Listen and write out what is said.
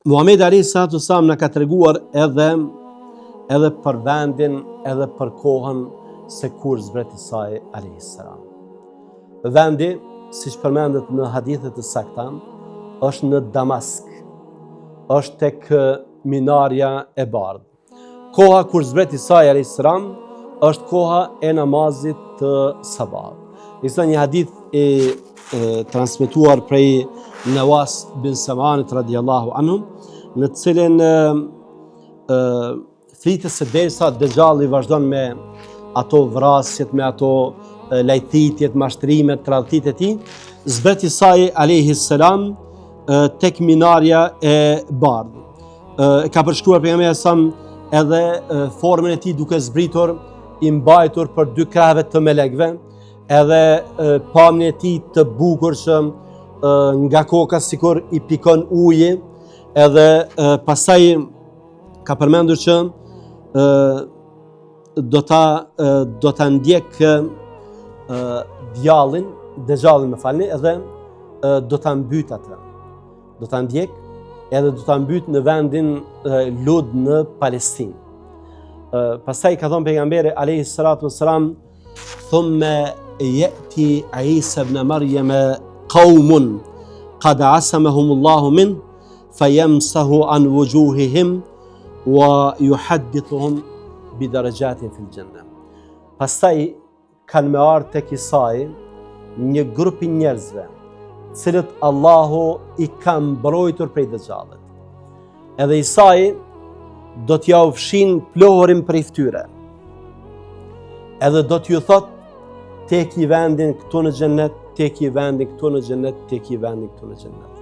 Muhamedi alayhi salatu wasalam na ka treguar edhe edhe për vendin, edhe për kohën se kur zbret Isai alayhi salam. Vendi, siç përmendet në hadithe të sakta, është në Damask. Është tek minarja e bardhë. Koha kur zbret Isai alayhis salam është koha e namazit të sabahut. Ekziston një hadith i e, transmetuar prej Newas bin Semanit radiallahu anhu, në të cilin e, e, flitet se derisa Dexhalli vazhdon me ato vrasjet, me ato lajthitjet, mashtrimet, tradhtitë e tij, zbret Isai alayhi salam tek minarja e bardhë. E ka përshkruar pejgamberi alejhi selam edhe formën e tij duke zbritur i mbajtur për dy krahëve të melekëve, edhe pamjen e tij të bukur që nga koka sikur i pikon uji, edhe pastaj ka përmendur që do ta do ta ndjek djallin, Dexhallin më falni, edhe do ta mbyt atë. Do ta ndjek edhe do ta mbyt në vendin Lud në Palestinë. Pastaj ka thënë pejgamberi alayhi salatu wasalam thumme yati Isa ibn Maryam qaumun qad asamahum Allahu min fayamsahu an wujuhihim wa yuhaddithuhum bi darajatin fil janna. Pastaj kanë me ardhë tek Isai një grup i njerëzve, të cilët Allahu i ka mbrojtur prej Dexhallit. Edhe Isai do t'jau fshin pluhurin prej ftyre. Edhe do t'ju thot te ki vendin këtu në xhennet, te ki vendin këtu në xhennet, te ki vendin këtu në xhennet.